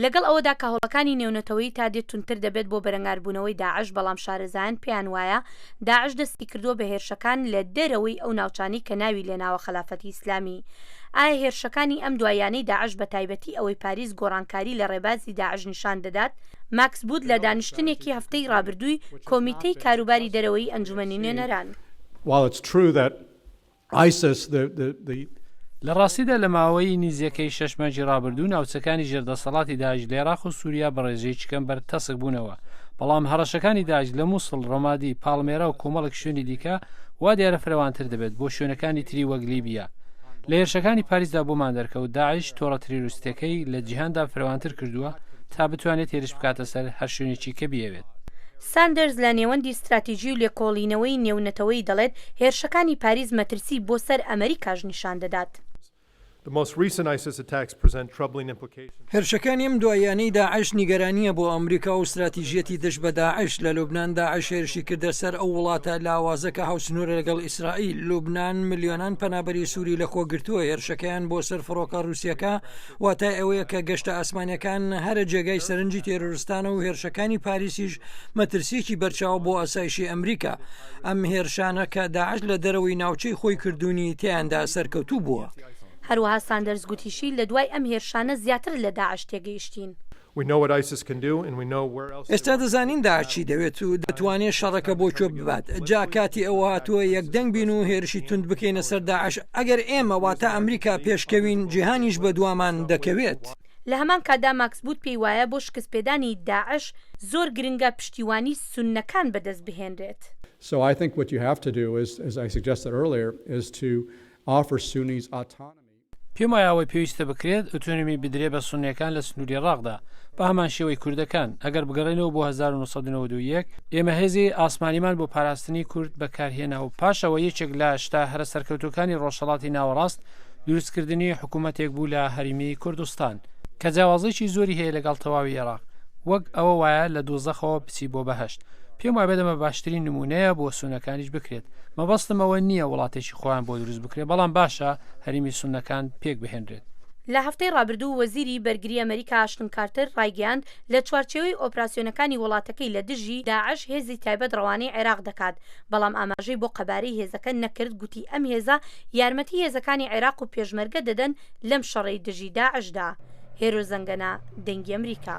لەگەڵ ئەوەدا کە هەوڵەکانی نێونەتەوەیی تا دێت توندتر دەبێت بۆ بەرەنگاربوونەوەی داعش، بەڵام شارەزایان پێیان وایە داعش دەستی کردووە بە هێرشەکان لە دەرەوەی ئەو ناوچانەی کە ناوی لێناوە خەلافەتی ئیسلامی. ئایا هێرشەکانی ئەم دواییانەی داعش بە تایبەتی ئەوەی پاریس گۆڕانکاری لە ڕێبازی داعش نیشان دەدات؟ ماکس بوت لە دانیشتنێکی هەفتەی ڕابردووی کۆمیتەی کاروباری دەرەوەیی ئەنجومەنی نوێنەران. لە ڕاستیدا لە ماوەی نیزیەکەی شەش مانگی ڕابردوو ناوچەکانی ژێر دەسەڵاتی داعش لە ئێراق و سووریا بە ڕێژەیەکی کەم بەرتەسک بوونەوە، بەڵام هەڕەشەکانی داعش لە موسڵ، ڕەمادی، پاڵمێرا و کۆمەڵێک شوێنی دیکە وا دیارە فرەوانتر دەبێت بۆ شوێنەکانی تری وەک لیبیا. لە هێرشەکانی پاریسدا بۆمان دەرکەوت داعش تۆڕە تریرۆستیەکەی لە جیهاندا فرەوانتر کردووە تا بتوانێت هێرش بکاتە سەر هەر شوێنێکی کە بیەوێت. ساندەرز لە نێوەندی ستراتیجی و لێکۆڵینەوەی نێونەتەوەیی دەڵێت، هێرشەکانی پاریس مەترسی بۆ سەر ئەمەریکاش نیشان دەدات. هێرشەکانی ئەم دواییانەی داعش نیگەرانییە بۆ ئەمریکا و ستراتیژیەتی دژ بە داعش. لە لوبنان داعش هێرشی کردە سەر ئەو وڵاتە لاوازە کە هاوسنوورە لەگەڵ ئیسرائیل. لوبنان ملیۆنان پەنابەری سووری لەخۆگرتووە. هێرشەکەیان بۆ سەر فڕۆکە ڕووسییەکە واتای ئەوەیە کە گەشتە ئاسمانیەکان هەرە جێگای سەرنجی تێرۆرستانە و هێرشەکانی پاریسیش مەترسیەکی بەرچاوە بۆ ئاسایشی ئەمریکا. ئەم هێرشانە کە داعش لە دەرەوەی ناوچەی خۆی کردوونی تێیاندا سەرکەوتوو بووە. هەروەها ساندەرز گوتیشی لە دوای ئەم هێرشانە زیاتر لە داعش تێگەیشتین. ئێستا دەزانین داعش چی دەوێت و دەتوانێت شەڕەکە بۆ کوێ ببات، جا کاتی ئەوە هاتووە یەکدەنگ بین و هێرشی توند بکەینە سەر داعش، ئەگەر ئێمە واتە ئەمریکا پێشکەوین جیهانیش بەدوامان دەکەوێت. لە هەمان کاتدا ماکس بوت پێی وایە بۆ شکستپێدانی داعش زۆر گرنگە پشتیوانی سوننەکان بەدەست بهێنرێت. So I think what you have to do is, as I suggested earlier, is to offer Sunnis autonomy. پێم وایە ئەوەی پێویستە بکرێت ئۆتۆنۆمی بدرێ بە سوننیەکان لە سنووری عێراقدا، بە هەمان شێوەی کوردەکان، ئەگەر بگەڕێینەوە بۆ 1991، ئێمە هێزی ئاسمانیمان بۆ پاراستنی کورد بەکارهێنا و پاش ئەوە یەکێک لە شتە هەرە سەرکەوتووەکانی ڕۆژهەڵاتی ناوەڕاست دروستکردنی حکوومەتێک بوو لە هەریمی کوردستان، کە جیاوازیی زۆری هەیە لەگەڵ تەواوی عێراق، وەک ئەوە وایە لە دۆزەخەوە بچی بۆ بەهەشت. پێم وابێت ئەمە باشترین نموونەیە بۆ سوننەکانیش بکرێت. مەبەستم ئەوە نییە وڵاتێکی خۆیان بۆ دروست بکرێت، بەڵام باشە هەرێمی سوننەکان پێکبهێنرێت. لە هەفتەی ڕابردوو وەزیری بەرگری ئەمەریکا ئاشتن کارتەر ڕایگەیاند، لە چوارچێوەی ئۆپراسیۆنەکانی وڵاتەکەی لە دژی داعش هێزی تایبەت ڕەوانەی عێراق دەکات، بەڵام ئاماژەی بۆ قەبارەی هێزەکە نەکرد، گوتی ئەم هێزە یارمەتی هێزەکانی عێراق و پێشمەرگە دەدەن لەم شەڕەی دژی داعشدا. هێرۆ زەنگەنە، دەنگی ئەمریکا.